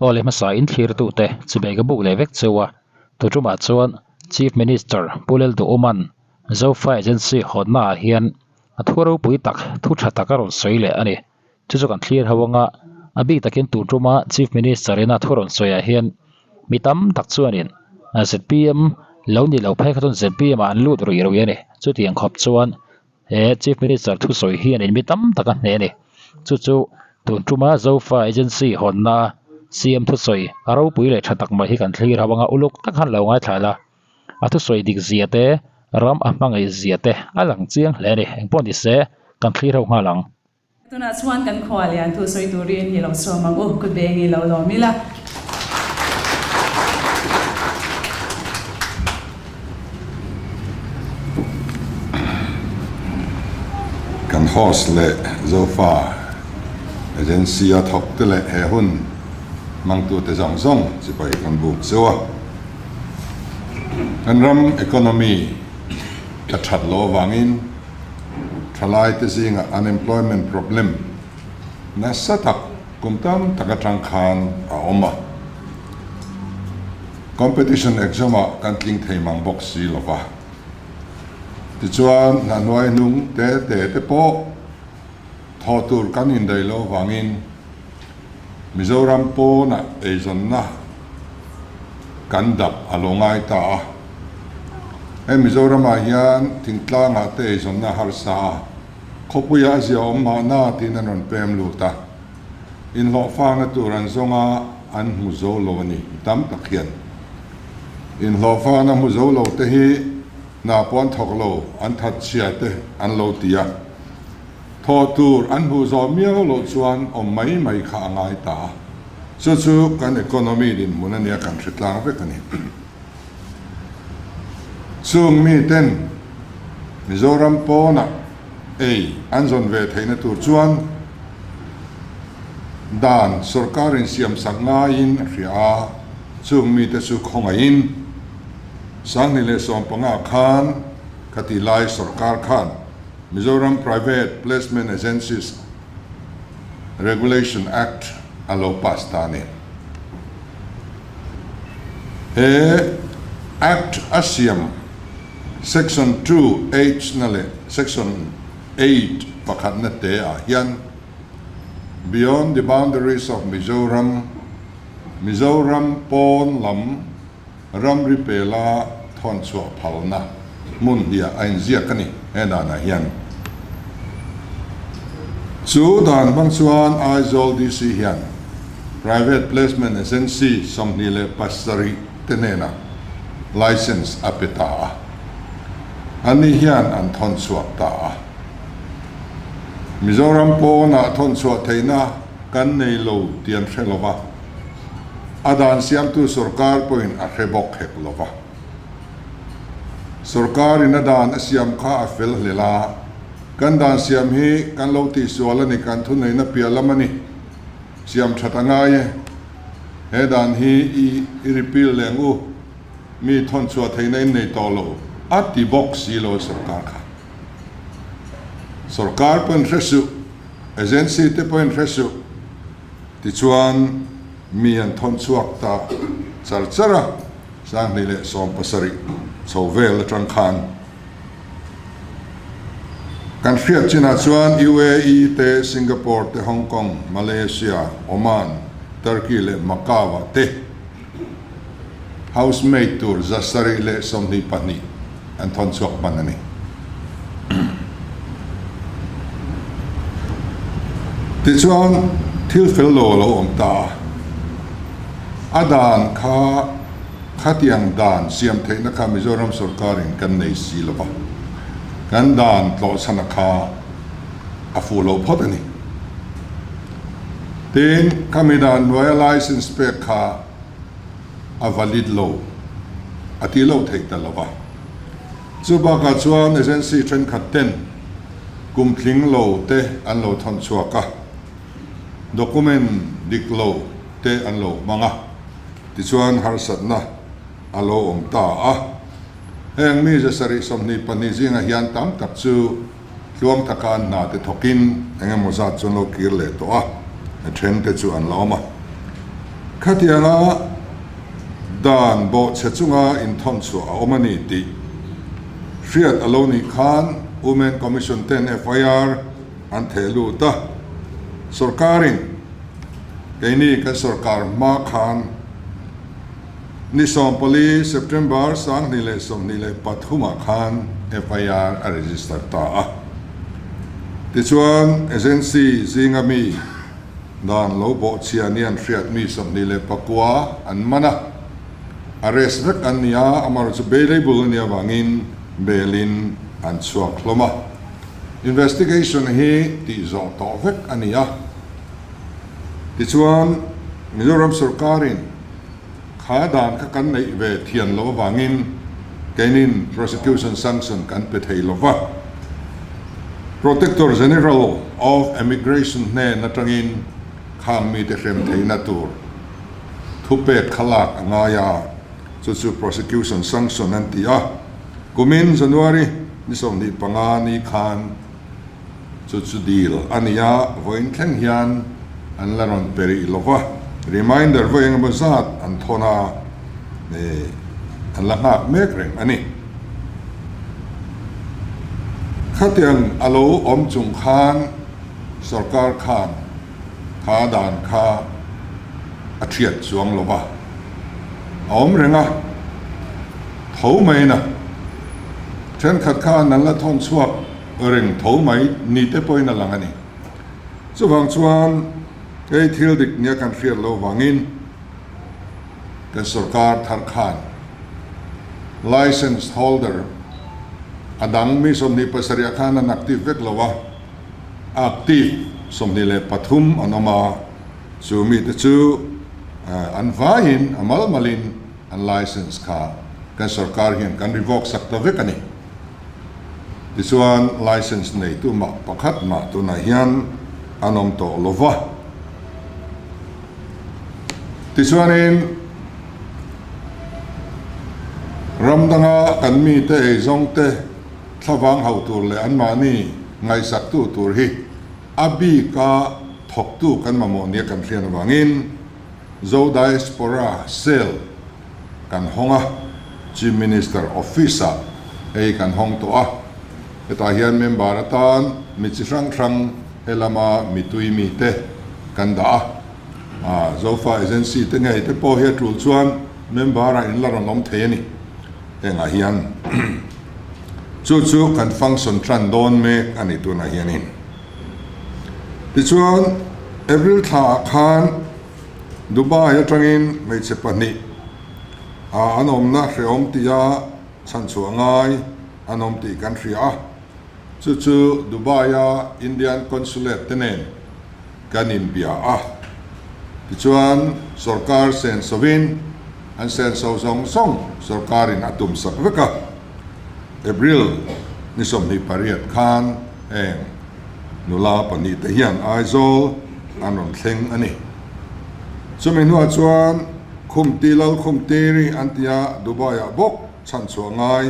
Aw le hmasa in thlirtute chibei ka buk leh vek cheu a, tuṭumah chuan Chief Minister Pu Lalduhawma'n Zofa Agency hawnna ah hian a thu ropui tak, thu tha tak a rawn sawi leh a ni. Chu chu kan thlir ho anga a bik takin tuṭuma Chief Minister ina thu rawn sawiah hian mi tam tak chuanin zpm lo ni lo phei kha chuan zpm ah an lut ruih ruih a ni. Chutiang khawp chuan He Chief Minister thusawi hianin mi tam tak a hneh a ni. Chu chu tun tuma Zofa Agency hawnna CM thusawi a ropui leh tha tak mai hi kan thlir ho anga uluk tak han lo ngaithla la. A thusawi dik zia te, ram a hmangaih zia te a lang chiang hle a ni. Engpawh ni se kan thlir ho nghal ang. Tunah chuan kan khua lian thu sawi turin hi lo sawm ang u, kut beng i lo lawm ila. Kan host leh Zofa Agency a thawk te leh he hun hmangtute zawng zawng chipai kan buk zeuh a. Kan ram economy a that loh avangin Thalaite zingah unemployment problem nasa tak kum tam tak atang khan a awm a. Competition exam-ah kan tling thei mang bawk si lo va. Tichuan, hna hnuai hnung te te te pawh thawh tur kan indaih loh avangin Mizoram pawnah eizawnna kan dap a lo ngai ta a. Hei Mizoramah hian thingtlangah te eizawnna harsa a, khawpuiah a zia awm mahna tiin an rawn pem lut a. Inhlawhfakna tur an zawng a, an hmu zo lo a ni tam tak hian. Inhlawhfakna hmu zo lo te hi hna pawh an thawk lo, an that chhia te an lo ti a. Thawh tur an hmuh zawh miau loh chuan awm mai mai kha a ngai ta a. Chu chu kan economy dinhmun a nia kan hre tlang vek a ni. Chung miten Mizoram pawnah ei an zawn ve theihna tur chuan dan sorkar insiamsak ngaiin a hria a, chung mite chu khawngaihin 2015 khan khati lai sorkar khan Mizoram Private Placement Agencies Regulation Act a lo pass ta a ni. He Act a siam Section 2 H na leh Section 8 pakhatna te ah hian Beyond the boundaries of Mizoram, Mizoram pawn lam ramri pela thawn chhuah phalna hmun hiah a inziak a ni he danah hian. Chu dan hmang chuan Aizawl DC hian Private Placement Agency 27 te hnenah Licence a pe ta a, anni hian an thawn chhuak ta a. Mizoram pawnah thawn chhuah theihna kan nei lo tih an hre lova, a dan siamtu sorkar pawhin a hre bawk hek lova. Sorkarin a dan a siam kha a fel hlel a, Kan dan siam hi kan lo tihsual a ni, kan thuneihna piah lam a ni. Siam that a ngai e. He dan hi i i repeal leng u, mi thawn chhuah theihna in nei tawh lo, a ti bawk si lo sorkar kha. Sorkar pawhin hre suh, agency te pawhin hre suh, tichuan mi an thawn chhuak ta char char a, 2017 chho vel atang khan. Kan hriat chinah chuan UAE te, Singapore te, Hong Kong, Malaysia, Oman, Turkey leh Macau ah te housemaid tur 722 an thawn chhuak hman a ni. Tichuan thil fel lo a lo awm ta a, a dan kha Khatiang dan siam theihna kha Mizoram sorkarin kan nei si lo va, kan dan tlawhchhana kha a fuh lo phawt a ni. Tin, khami dan hnuaia license pek kha a valid lo, a ti lo theih ta lo va. Chu bakah chuan agency thenkhat ten kum tling lo te an lo thawn chhuak a, document dik lo te an lo hmang a. Tichuan harsatna a lo awm ta a. Heng mi 722 zingah hian tam tak chu tluang taka an hna te thawkin eng emaw zat chu an lo kir leh tawh a, a then te chu an la awm a. Khatianga dan bawhchhe chunga inthawn chhuah a awm a ni tih hriat a lo nih khan Women Commission ten FIR an theh lut a. Sorkarin keini kan sorkar hma khan ni 14 September 2023 ah khan FIR a register ta a. Tichuan agency zinga mi dan lo bawhchhia ni an hriat mi 29 an man a, arrest vek an ni a, amaherawhchu bailable a nih avangin bail in an chhuak hlawm a. Investigation hi tih zawh tawh vek a ni a. Tichuan Mizoram sorkarin kha dan kha kan neih ve thian loh avangin keinin prosecution sanction kan pe thei lo va. Protector General of Immigration hnen atangin khang mite hrem theihna tur thupek kha lak a ngai a, chu chu prosecution sanction an ti a. Kumin January ni 25 ni khan Chu chu dil a ni a, vawiin thleng hian an la rawn pe rih lo va, reminder vawi engemaw zat an thawn a, an la nghak mek reng a ni. Khatiang a lo awm chung khan sorkar khan kha dan kha a thiat chuang lo va, a awm reng a, tho mai na thenkhat khan an la thawn chhuak. Reng tho mai ni te pawhin a lang a ni. Chuvang chuan hei thil dik nia kan hriat loh vangin kan sorkar thar khan Licence holder a dang mi 27 ah khan an active vek lo a, active 23 an awm a, chu mite chu an vaiin a mal malin an licence kha kan sorkar hian kan revoke sak ta vek a ni. Tichuan licence neitu mah pakhat mah tunah hian an awm tawh lo va. Tichuanin ram danga kan mite eizawngte thlavang hauh tur leh anmahni ngaihsaktu tur hi a bika thawktu kan mamawh nia kan hriat avangin Zo Diaspora Cell kan hawng a, Chief Minister Office ah hei kan hawng tawh a, hetah hian member atan mi chi hrang hrang helama mi tui mi te kan dah a, ah Zofa Agency te ngei te pawh hi a tul chuan member ah in la rawn awm thei a ni, hengah hian chu chu kan function tan dawn mek a ni tunah hianin. Tichuan April thla ah khan Dubai atangin hmeichhe pahnih ah an awmna hrehawm tia chhanchhuah ngai an awm tih kan hria a, chu chu Dubai a Indian Consulate te nen kan inbia a. Tichuan sorkar sensovin an senso zawng zawng sorkarin a tumsak vek a, April ni 28 khan heng nula pahnih te hian Aizawl an rawn thleng a ni. Chumi hnuah chuan Khumti Lal Khumtiri an tia Dubai ah bawk chhanchhuah ngai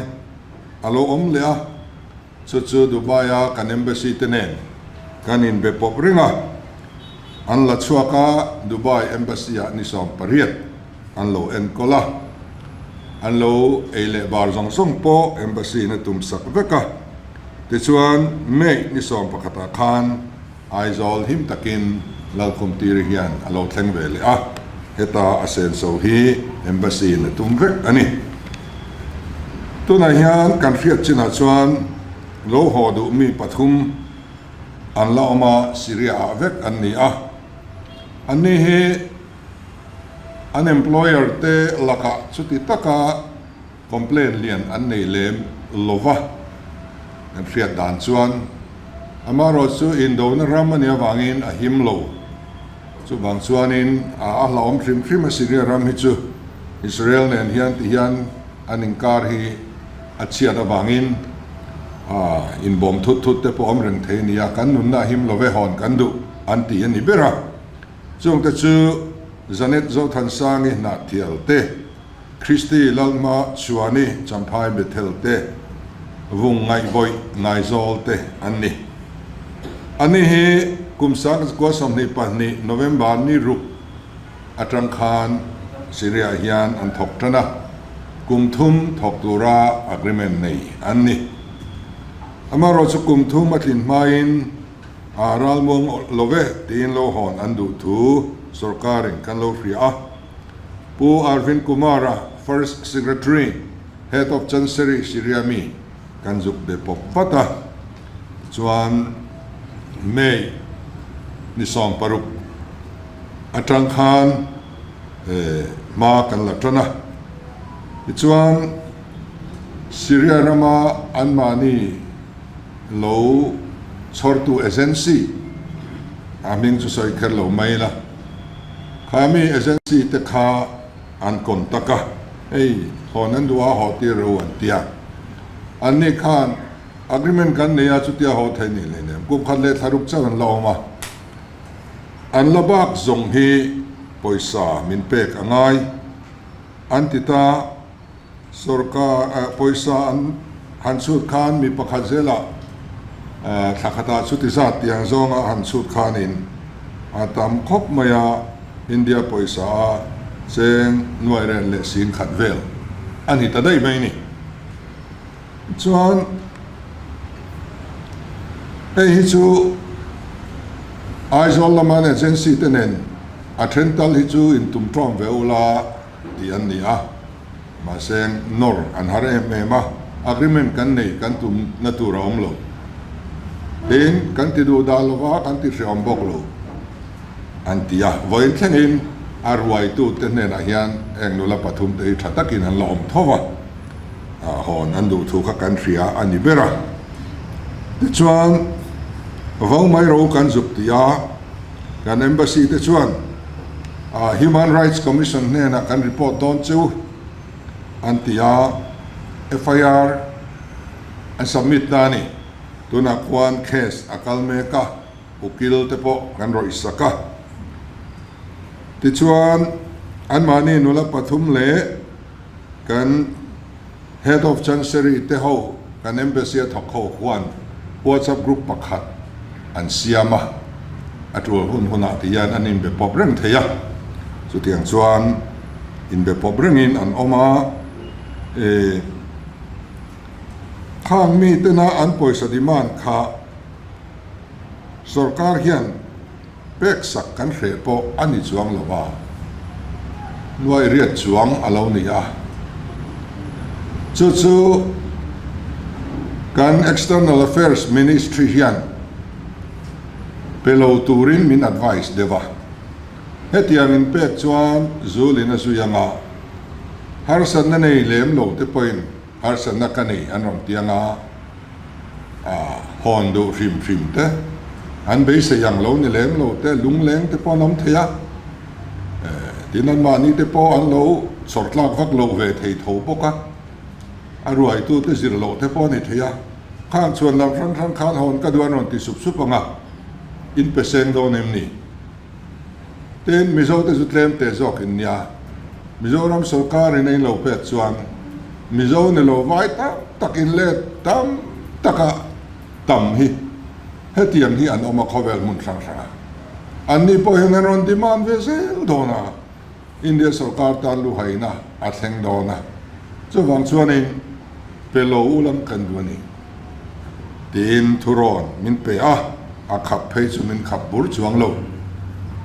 a lo awm leh a, chu chu Dubai a kan Embassy te nen kan inbe pawp reng a, an la chhuak a Dubai Embassy ah ni 18 an lo enkawl a, an lo ei leh bar zawng zawng pawh Embassy in a tum sak vek a. Tichuan May ni 11 ah khan Aizawl him takin Lalkhumtiri hian a lo thleng ve leh a, heta a senso hi Embassy in a tum vek a ni. Tunah hian kan hriat chinah chuan lo haw duh mi pathum an la awm a, Syria ah vek an ni a. Anni hi an employer te lakah chuti taka Complaint lian an nei lem lova kan hriat dan chuan amaherawh chu indona ram a nih avangin a him lo. Chuvang chuanin a hlauhawm hrim hrim a Syria ram hi chu Israel nen hian ti hian an inkar hi a chhiat avangin inbawm thut thut te pawh awm reng thei a ni a, kan nunna a him love hawn kan duh an ti a ni ber a. Chungte chu Janet Zothansangi Hnahthial te, Christy Lalhma Chuani Champhai Bethel te, Vung Ngaihbawih Ngaizawl te an ni. Ani hi kum 2022 November ni ruk atang khan Syria ah hian an thawk tan a, kum thum thawk tura agreement nei an ni. Amaherawhchu kum thum a tlin hmain a ralmuang lo ve tiin lo hawn an duh thu sorkarin kan lo hria a. Pu Arvind Kumar-a First Secretary, Head of Chancery Syria mi kan zuk be pawp vat a, tichuan May ni 16 atang khan hma kan la tan a, tichuan Syria rama anmahni lo chhawrtu agency a hming chu sawi kher lo mai la, khami agency te kha an contact a, hei hawn an duh a haw tir ro an ti a, anni khan agreement kan nei a chutia haw thei nih leh nem kum khat leh thla ruk chauh an la awm a, an la bak zawng hi pawisa min pek a ngai an ti ta, sorkar pawisa an han chhut khan mi pakhat zelah thla khatah chuti zat tiang zawnga han chhut khanin a tam khawp mai a, India pawisa a cheng nuai ren leh sing khat vel a ni ta daih mai ni. Chuan hei hi chu Aizawl lama an agency te nen a then tal hi chu intum tawm ve ula tih an ni a, mahse nawr an har em em a, agreement kan nei kan tum na tur a awm lo. Tin, kan ti duh dah lova kan ti hreawm bawk lo an ti a, vawiin thlengin a ruaitute hnenah hian heng nula pathum te hi tha takin an la awm tho va, hawn an duh thu kha kan hria a ni ber a. Tichuan, vo mai ro kan zuk ti a, kan embassy te chuan Human Rights Commission hnenah kan report dawn chu an ti a, FIR an submit na a ni. Tunah khuan case a kal mek a, ukil te pawh kan rawih sak a. Tichuan, anmahni nula pathum leh kan Head of Chancery te ho kan Embassy a thawk ho khuan WhatsApp group pakhat an siam a, a tul hun hunah ti hian an inbe pawp reng thei a, chutiang chuan inbe pawp rengin an awm a, e khang mi tena an pawisa demand kha sorkar hian Pek sak kan hreh pawh a ni chuang lo va, nuai riat chuang a lo ni a. Chu chu kan External Affairs Ministry hian pe lo turin min advice deuh a. Hetiang in pek chuan Zulin a zui anga harsatna nei lem lo te pawhin harsatna ka nei an rawn ti anga, a hawn duh hrim hrim te, an beisei ang lo ni lem lo te, lungleng te pawh an awm thei a, tin anmahni te pawh an lo chawr tlak vak lo ve thei tho bawk a, a ruaitu te zir loh te pawh a ni thei a, khang chhuan lam hrang hrang khan hawn ka duh an rawn ti sup sup ang a, in pe seng dawn em ni? Tin, Mizo te chu tlem teh zawk in nia, Mizoram sorkar in a in lo pek chuan Mizo ni lo vai tam tak in let tam taka tam hi hetiang hi an awm a khawvel hmun hrang hrang ah. An ni pawh hian an rawn demand ve zel dawn a, India sorkar tan luhaina a thleng dawn a, chuvang chuanin pe lo u lam kan duh a ni. Tiin thurawn min pe a, a khap phei chu min khap bur chuang lo.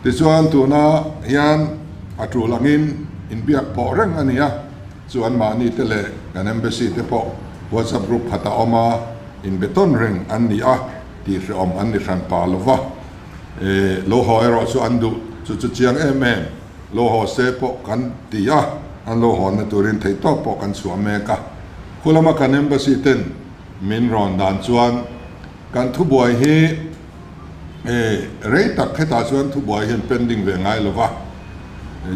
Tichuan tuna hian a tul angin inbiak pawh reng a ni a, chu anmahni te leh kan embassy te pawh WhatsApp group khatah awm a, inbe tawn reng an ni a tih hrehawm an ni hran pah lo va. E, lo haw erawh chu an duh chu chu chiang em em, lo haw se pawh kan ti a, an lo hawnna turin theihtawp pawh kan chhuah mek a. Khulama kan embassy ten min rawn dan chuan kan thubuai hi e rei tak hetah chuan thubuai hian pending ve ngai lo va,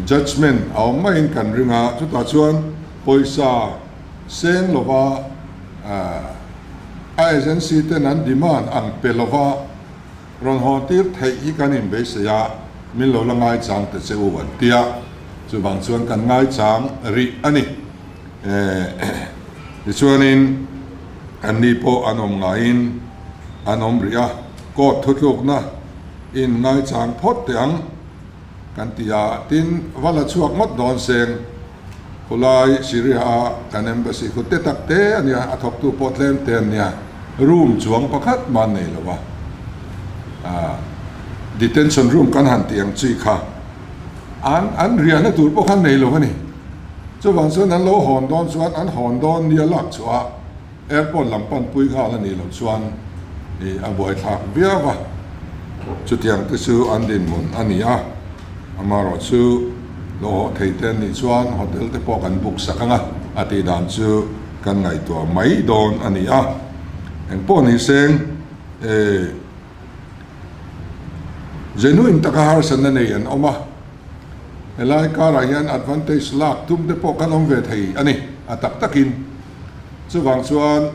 judgement a awm maiin kan ring a, chutah chuan pawisa seng lova a agency ten an demand ang pe lova rawn haw tir theih hi kan inbeisei a, min lo la ngaichang ta che u an ti a, chuvang chuan kan ngaichang rih a ni. Tichuanin an ni pawh an awm ngaiin an awm rih a, court thutlukna in ngaichang phawt teh ang. kan ti a, tin va la chhuak ngawt dawn seng khulai Syria a kan embassy khu te tak te a nia, a thawktu pawh tlem te an nia, room chuang pakhat mah an nei lo a, ah detention room kan han tih ang chi kha an an riahna tur pawh kha an nei lo a ni. Chuvang chuan an lo hawn dawn chuan an hawn dawn nia lak chhuah a. Airport lam panpui nghal a nih loh chuan ih a buaithlak viau a, chutiang te chu an dinhmun a ni a, amaherawh chu lo haw thei te an nih chuan hotel te pawh kan book sak ang a, a tih dan chu kan ngaihtuah mai dawn a ni a, engpawh ni seng eh genuine taka harsatna nei an awm a, helai karah hian advantage lak tum te pawh kan awm ve thei a ni a tak takin. Chuvang chuan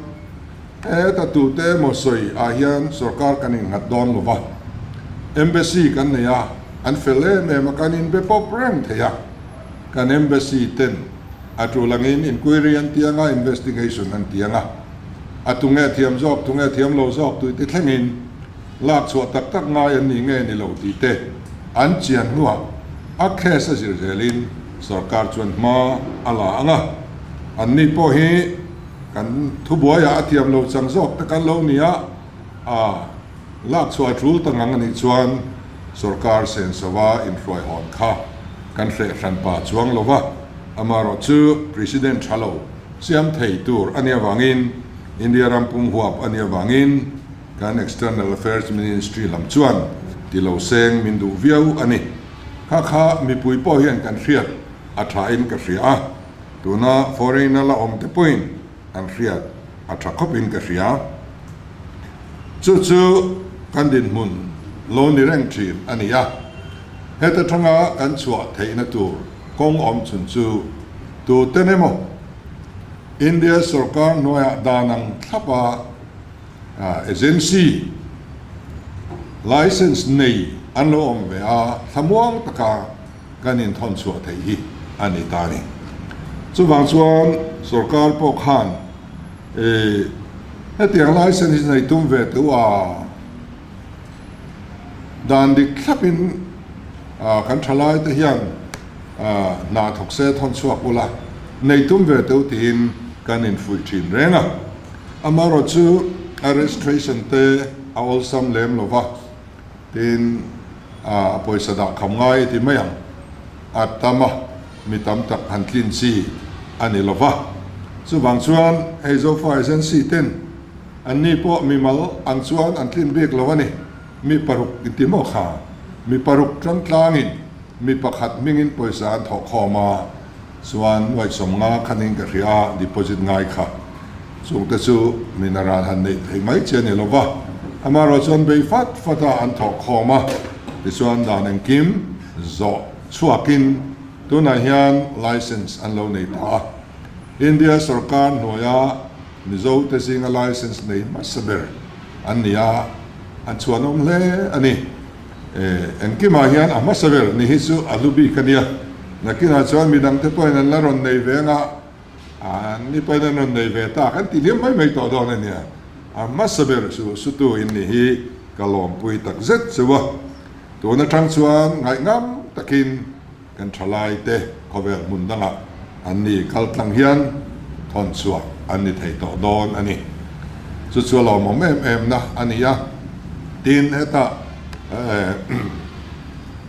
heta tute emaw sawi ah hian sorkar kan innghat dawn lo va, Embassy kan nei a, an fel em em a, kan inbe pawp reng thei a, kan Embassy ten a tul angin inquiry an ti anga, investigation an ti anga, a tunge thiam zawk, tunge thiam lo zawk tih te thlengin lak chhuah tak tak ngai an nih nge ni lo tih te an chian hnuah a case a zir zelin sorkar chuan hma a la ang a. Anni pawh hi kan thubuaiah a thiam lo chang zawk te kan lo ni a, a lak chhuah a tul ta ngang a nih chuan sorkar sensova inhruaihawn kha kan hreh hran pa chuang lo va, amaherawh chu President tha lo siam thei tur a nih avangin India ram pum huap a nih avangin kan External Affairs Ministry lam chuan ti lo seng min duh viau a ni. Kha kha mipui pawh hian kan hriat a tha in ka hria a, tuna foreign a la awm te pawhin an hriat a tha khawp in ka hria. Chu chu kan dinhmun lo ni reng thin a ni a, heta thanga kan chhuah theihna tur kawng awm chhun chu tuten emaw India sorkar hnuaiah dan ang thlap a agency license nei an lo awm ve a, thlamuang taka kan inthawn chhuah theih hi a ni ta a ni. Chuvang chuan sorkar pawh khan hetiang license hi nei tum ve teuh a, dan dik thlapin kan thalai te hian hna thawk se thawn chhuak ula nei tum ve teuh tiin kan infuih thin reng a. Amaherawh chu a registration te a awlsam lem lova. Tin, a pawisa dah kham ngai ti mai ang. A tam a, mi tam tak han tlin chi a ni lo va. Chuvang chuan hei Zofa Agency ten anni pawh mimal ang chuan an tlin bik lo a ni. Mi paruk inti maw kha? Mi paruk tangtlangin mi pakhat hmingin pawisa an thawh khawm a, chuan nuaihsawm nga khanin ka hria a, deposit ngai kha. Chungte chu min a ral han neih theih mai che a ni lo va, amaherawh chuan bei fat fat a an thawh khawm a, tichuan dan engkim zawh chhuakin tunah hian license an lo nei ta a. India sorkar hnuaia Mizo te zinga license nei hmasa ber an ni a, an chhuanawm hle a ni. Engkimah hian a hmasa ber ni hi chu a hlu bik a nia, nakinah chuan midangte pawhin an la rawn nei ve anga, An ni pawhin an rawn nei ve ta, kan ti hliam mai mai tawh dawn a nia. A hmasa ber chu sutu in ni hi ka lawmpui tak zet cheu a. Tun atang chuan ngaihngham takin kan thalai te khawvel hmun dangah an ni kal tlang hian thawn chhuah an ni thei tawh dawn a ni. Chu chu a lawmawm em em na a ni a. Tin, hetah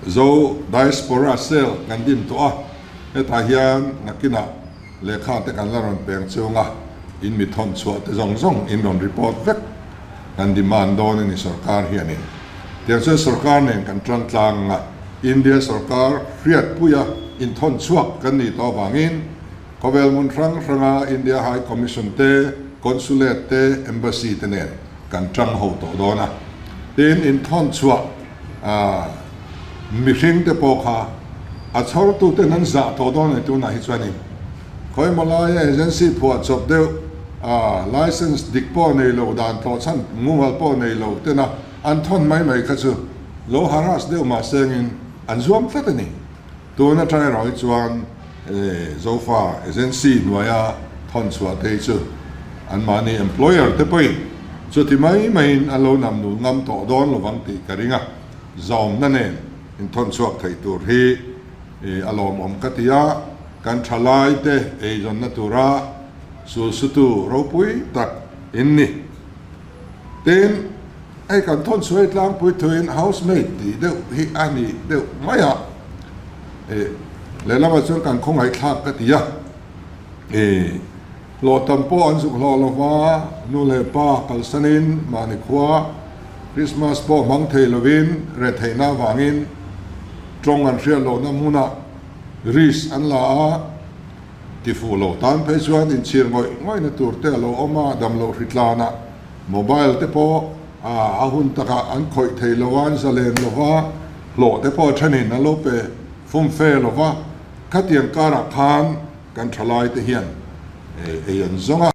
Zo Diaspora Cell kan din tawh a. Hetah hian nakinah lehkha te kan la rawn peng chung a, in mi thawn chhuah te zawng zawng in rawn report vek kan demand dawn a ni sorkar hianin. Tiang chuan sorkar nen kan tang tlang a, India sorkar hriatpuia inthawn chhuak kan nih tawh avangin khawvel hmun hrang hranga India High Commission te, Consulate te, Embassy te nen kan tang ho tawh dawn a. Tin, inthawn chhuah Mihring te pawh kha a chhawrtu ten an zah tawh dawn a ni tunah hi chuanin khawimaw laia agency phuah chawp deuh a license dik pawh nei lo dan tlawh chhan mumal pawh nei lo tena an thawn mai mai kha chu lo harass deuh mah sengin an zuam tlat a ni. Tun atang erawh hi chuan Zofa agency hnuaia thawn chhuah te hi chu anmahni employer te pawhin chuti mai maiin an lo nam nul ngam tawh dawn lovang tih ka ring a, zawmna nen. in thawn chhuak thei tur hi a lawmawm ka ti a, kan thalaite eizawnna tura sulsutu ropui tak in ni. Tin, hei kan thawn chhuah hi tlangpui thuin housemaid tih deuh hi a ni deuh mai a, lehlamah chuan kan khawngaihthlak ka ti a, Hlawh tam pawh an zuk hlawh lova, nu leh pa kalsanin mahni khua Krismas pawh hmang thei lovin retheihna avangin tawng an hriat lohna hmunah risk an la a, tifuh lo tan phei chuan inchhir ngawih ngawihna tur te a lo awm a, damloh hritlanah mobile te pawh a hun takah an khawih thei lo a, an zalen lova, hlawh te pawh a thenin an lo pe fumfe lova, khatiang karah khan Kan thalaite hian ei an zawng a,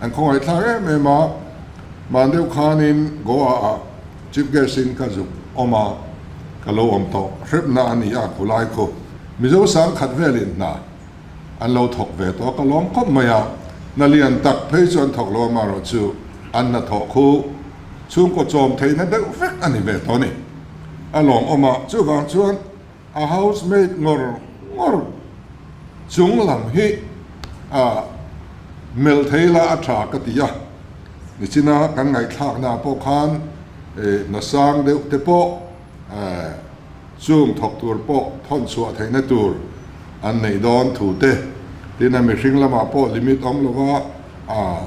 an khawngaihthlak em em a, man deuh khanin Goa ah Chief Guest in ka zuk awm a, ka lo awm tawh hrepna a ni a, khulai khu Mizo sang khat velin hna an lo thawk ve tawh a, ka lawm khawp mai a, hna lian tak phei chu an thawk lo amaherawh chu an hna thawh khu chhungkaw chawm theihna deuh vek a ni ve tawh a ni, a lawmawm a, chuvang chuan. A housemaid ngawr ngawr chung lam hi a melh thei la a tha ka ti a, nichina kan ngaihthlakna pawh khan hna sang deuh te pawh chung thawk tur pawh thawn chhuah theihna tur an neih dawn thu te, tin a mihring lamah pawh limit awm lova a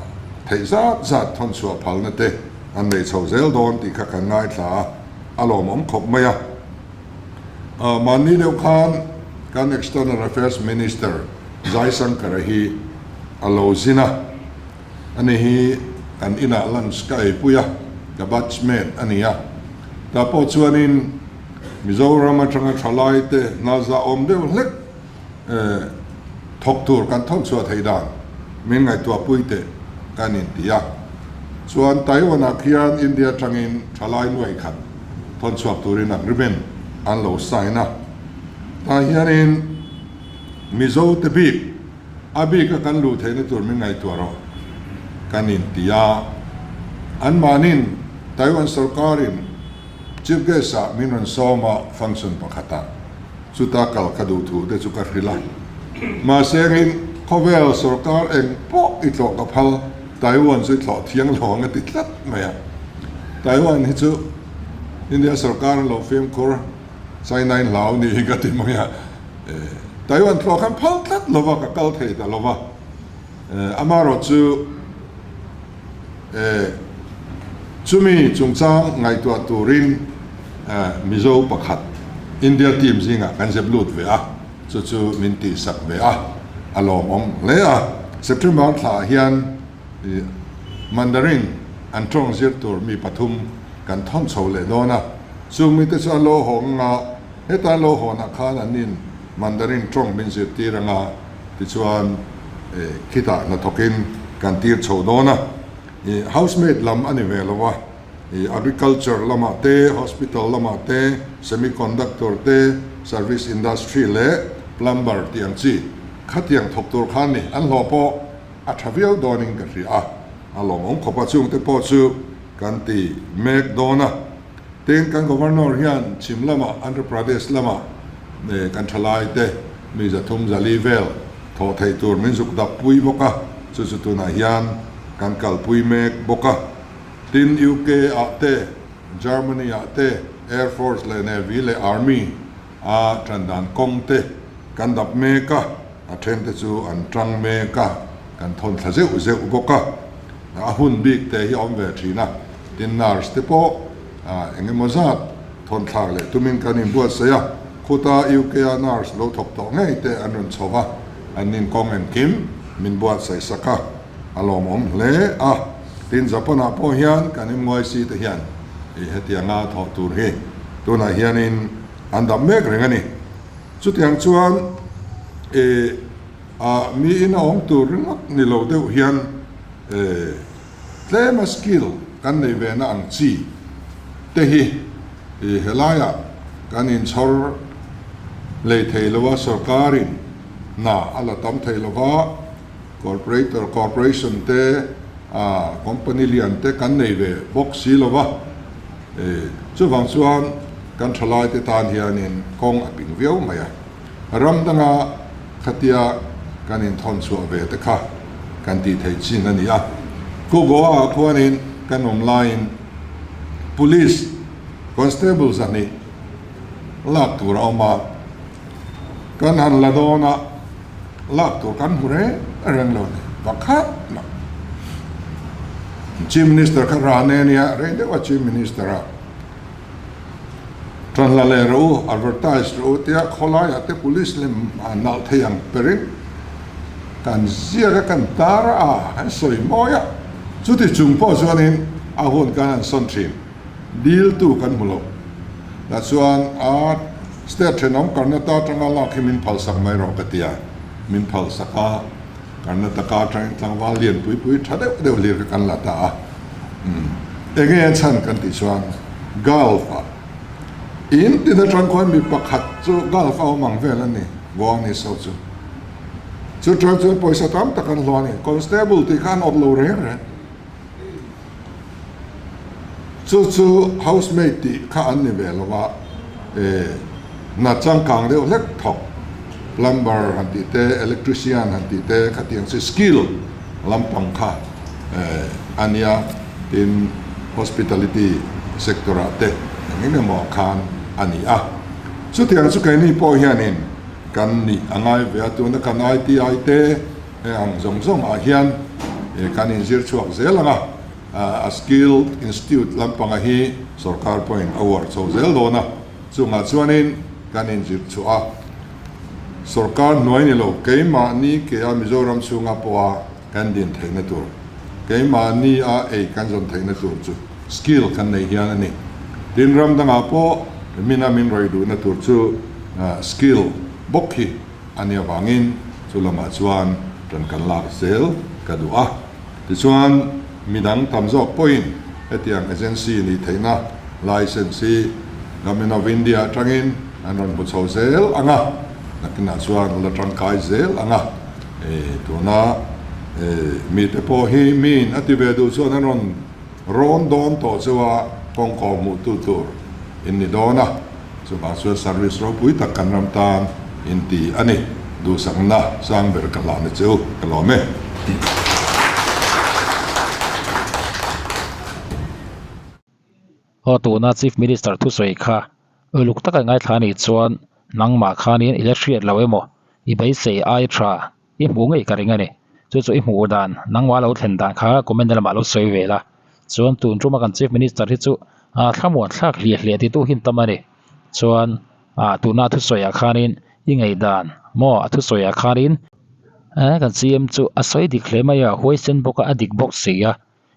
theih zat zat thawn chhuah phalna te an nei chho zel dawn tih kha kan ngaithla a, a lawmawm khawp mai a. Mahni deuh khan kan External Affairs Minister Jaishankar-a hi a lo zin a, ani hi kan inah lunch ka eipui a, ka batchmate a ni a. Tah pawh chuanin Mizoram atanga thalaite hna zahawm deuh hlek thawk tur kan thawn chhuah theih dan min ngaihtuahpui teh kan inti a. Chuan Taiwan-ah khian India atangin thalai nuai khat thawn chhuak turin agreement an lo sign a. Tah hianin Mizo te bik a bika kan luh theihna tur min ngaihtuah rawh kan inti a. Anmahnin Taiwan sorkarin Chief Guest ah min rawn sawm a function pakhatah chuta kal ka duh thu te chu ka hrilh a. Mahse engin khawvel sorkar eng pawh i tlawh ka phal Taiwan chu i thlawh thiang lo ang a ti tlat mai a. Taiwan hi chu India sorkar an lo fimkhur China in hlau ni hi ka ti mai a. Taiwan thlawh khan phal tlat lo va ka kal thei ta lo va. Amaherawh chu Chumi chungchang ngaihtuah turin Mizo pakhat India team zingah kan zep lut ve a, chu chu min tihsak ve a, a lawmawm hle a. September thlaah hian Mandarin an tawng zir tur mi pathum kan thawn chho leh dawn a, chung mite chu an lo hawng anga, heta an lo hawnah khan an nin Mandarin tawng min zirtir anga, Tichuan khitah hnathawkin kan tir chho dawn a, housemaid lam a ni ve lo a, agriculture lamah te, hospital lamah te, semiconductor te, service industry leh plumber tih ang chi khatiang thawk tur kha a ni. An hlawh pawh a tha viau dawnin ka hria a, a lawmawm khawp a, chungte pawh chu kan ti mek dawn a. Tin, kan Governor hian chhim lamah Andhra Pradesh lamah kan thalaite mi 300 400 vel thawh theih tur min zuk dap pui bawk a, chu chu tunah hian kan kalpui mek bawk a. Tin, UK ah te, Germany ah te Air Force leh Navy leh Army a tan dan kawng te kan dap mek a, a then te chu an tang mek a, kan thawn thla zeuh zeuh bawk a. A hun bik te hi a awm ve thin a. Tin nurse te pawh eng emaw zat thawn thlak leh tumin kan inbuatsaih a, khuta UK a nurse lo thawk tawh ngei te an rawn chho va, an inkawng engkim min buatsaih sak a, a lawmawm hle a. Tin Japan ah pawh hian kan MYC te hian hetianga thawh tur hi tunah hianin an dap mek reng a ni. Chutiang chuan mi in a awm tur ringawt ni lo deuh hian Tlema skill kan nei ve na ang chi te hi helaiah kan inchhawr lei thei lo a, sorkarin hna a la tam thei lo va, corporator, corporation te, company lian te kan nei ve bawk si lo va, chuvang chuan. kan thalaite tan hianin kawng a ping viau mai a. Ram danga khatia kan inthawn chhuah ve te kha kan tih theih chin a ni a. Khu Goa ah khuanin kan awm laiin Police Constable zahnih lak tur a awm a, kan han la dawn a, lak tur kan hmu reng reng lo ni pakhat mah. Chief Minister kha Rane a nia, rei deuh a Chief Minister a. Ṭan la leh rawh u, advertise rawh u tia khawlaiah te police lem a nalh thei ang perin kan ziak a, kan tar a, kan sawi mawi a. Chuti chung pawh chuanin a hun kan han sawn ṭhin, diltu kan hmu lo. Tah chuan a state ṭhenawm Karnataka aṭanga lak hi min phalsak mai rawh ka ti a, min phalsak a, Karnataka aṭangin tlangval lian pui pui ṭha deuh deuh hlir kha kan la ta a. Enge a chhan kan tih chuan Gulf ah in tin atang khuan mi pakhat chu Gulf a awm ang vel a ni, Goa ni so chu. Chu tang chuan pawisa tam tak an hluah a ni, Constable tih kha an awp lo reng reng. Chu chu housemaid tih kha an ni ve lo va, hna changkang deuh hlek thawk, plumber han tih te, electrician han tih te khatiang chi skill lampang kha a nia, tin hospitality sector ah te eng eng emaw ah khan a ni a. Chutiang chu keini pawh hianin kan nih a ngai ve a, tuna kan ITI te heng ang zawng zawng ah hian kan inzir chhuak zel ang a, a skill institute lampanga hi sorkar pawhin a uar chho zel dawn a, chungah chuanin kan inzir chhuah a, sorkar hnuai ni lo keimahni ke a Mizoram chhunga pawha kan din theihna tur, keimahni a ei kan zawn theihna tur chu skill kan nei hian a ni. Tin, ram dangah pawh mina min rawih duhna tur chu skill bawk hi a nih avangin chu lamah chuan ṭan kan lak zel ka duh a. Tichuan, midang tam zawk pawhin hetiang agency nih theihna license hi Government of India atangin an rawn hmu chho zel ang a, nakinah chuan la tangkai zel ang a. Tuna mite pawh hi miin a ti ve duh chuan an rawn rawn dawn tawh chu a kawngkaw hmuhtu tur in ni dawn a, chuvang chuan service ropui tak kan ram tan in ti a ni. Duhsakna sang ber ka hlah na che u, ka lawm e. Aw tuna Chief Minister thusawi kha uluk taka ngaithla anih chuan nangmah khanin i la hriat lo emaw i beisei ai tha i hmuh ngei ka ring a ni. Chu chu i hmuh dan nangmah lo thlen dan kha comment lamah lo sawi ve la. Chuan tun tuma kan Chief Minister hi chu thlamuan thlak hliah hliah ti tu hi an tam a ni. Chuan tuna a thusawiah khanin i ngaihdan maw a thusawiah khanin kan CM chu a sawi dik hle mai a, huaisen bawk a, a dik bawk si a.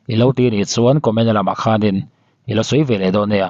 I lo ti anih chuan comment lamah khanin i lo sawi ve leh dawn nia.